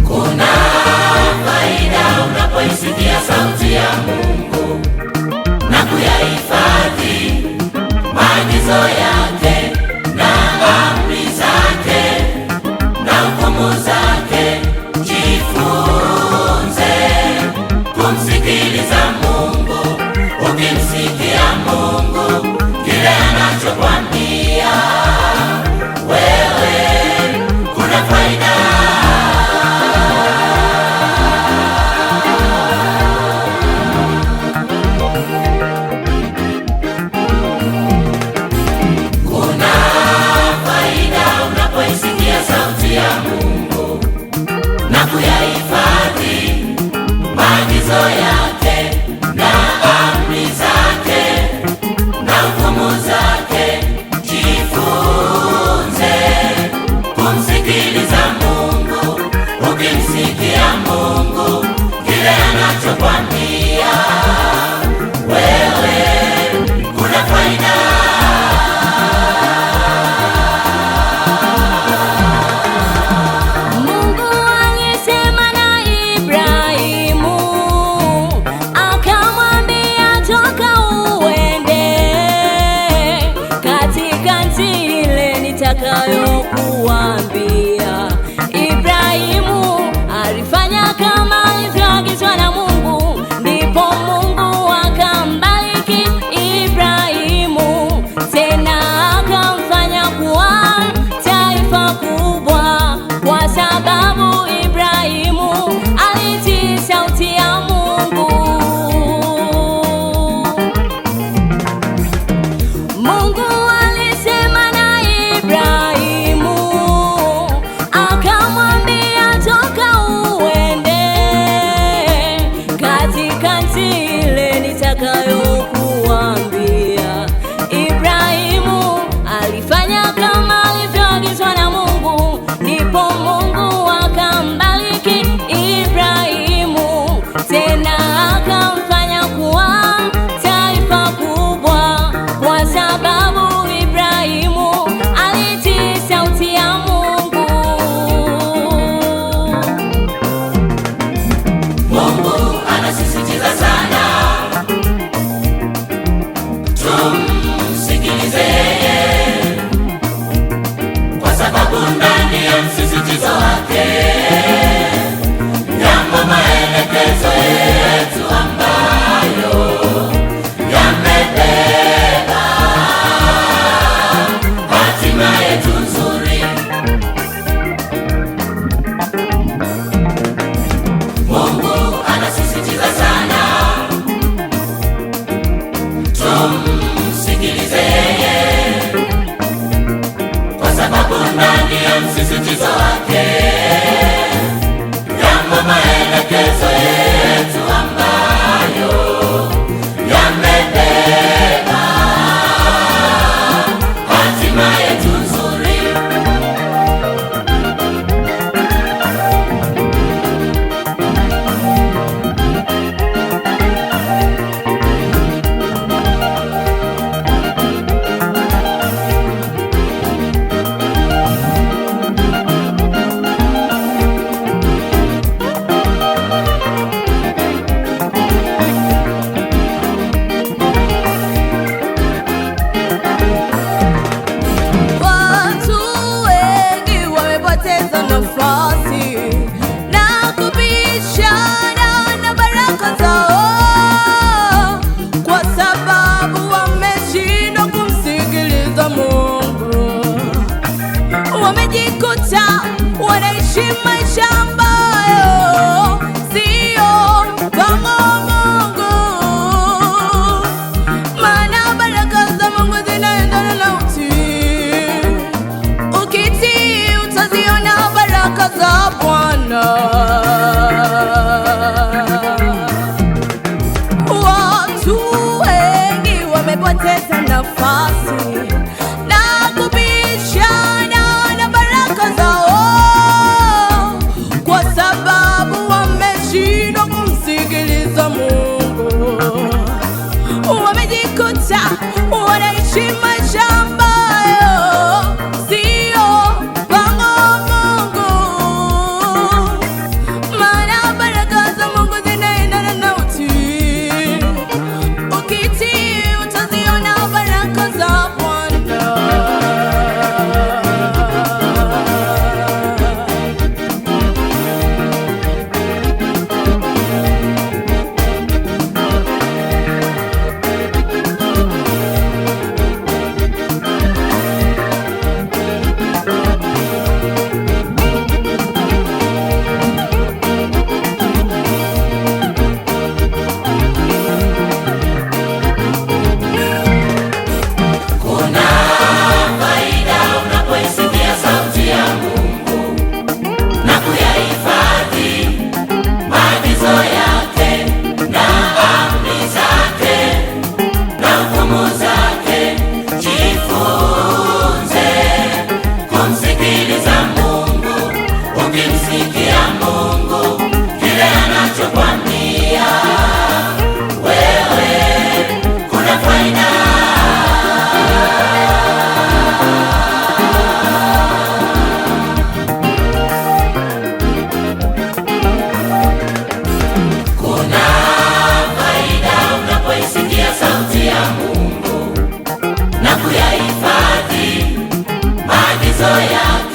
Kuna faida unapoisikia sauti ya Mungu na kuyahifadhi maagizo yake na amri zake na hukumu zake. Jifunze kumsikiliza Mungu. Ukimsikia Mungu kile anachokwambia wewe, kuna faida. Kuna faida unapoisikia sauti ya Mungu na kuyahifadhi maagizo yake na amri zake na hukumu zake. Jifunze kumsikiliza Mungu. Ukimsikia Mungu kile anachokwambia wewe, kuna faida. Mungu alisema na Ibrahimu, akamwambia toka uende katika nchi ile nitakayokuambia. Ibrahimu alifanya kama alivyoagizwa na Mungu, ndipo Mungu akambariki Ibrahimu, tena akamfanya kuwa taifa kubwa, kwa sababu Ibrahimu alitii sauti ya Mungu. Mungu alisema na Ibrahimu, akamwambia toka uende katika nchi ile nitakayokuambia. Ibrahimu alifanya kama alivyoagizwa na Mungu, ndipo Mungu akambariki Ibrahimu, tena akamfanya kuwa taifa kubwa, kwa sababu Ibrahimu alitii sauti ya Mungu. Mungu anasisitiza sana tumsikilize yeye, kwa sababu ndani ya msisitizo wake yamo maelekezo yetu ambayo yamebeba hatima yetu nzuri. Mungu anasisitiza sana tumsikilize yeye, kwa sababu ndani ya msisitizo wake yamo maelekezo yetu ambayo yamebeba hatima yetu nzuri. Watu wengi wamepoteza nafasi na kubishana na baraka zao, kwa sababu wameshindwa kumsikiliza Mungu. Wamejikuta wanaishi maisha ambayo sio kama Mungu. Maana baraka za Mungu zinaendana na utii. Ukitii utaziona baraka za Bwana. Watu wengi wamepoteza nafasi na kubishana na baraka zao, kwa sababu wameshindwa kumsikiliza Mungu. Wamejikuta wanaishi maisha ambayo sio mpango wa Mungu. Maagizo yake.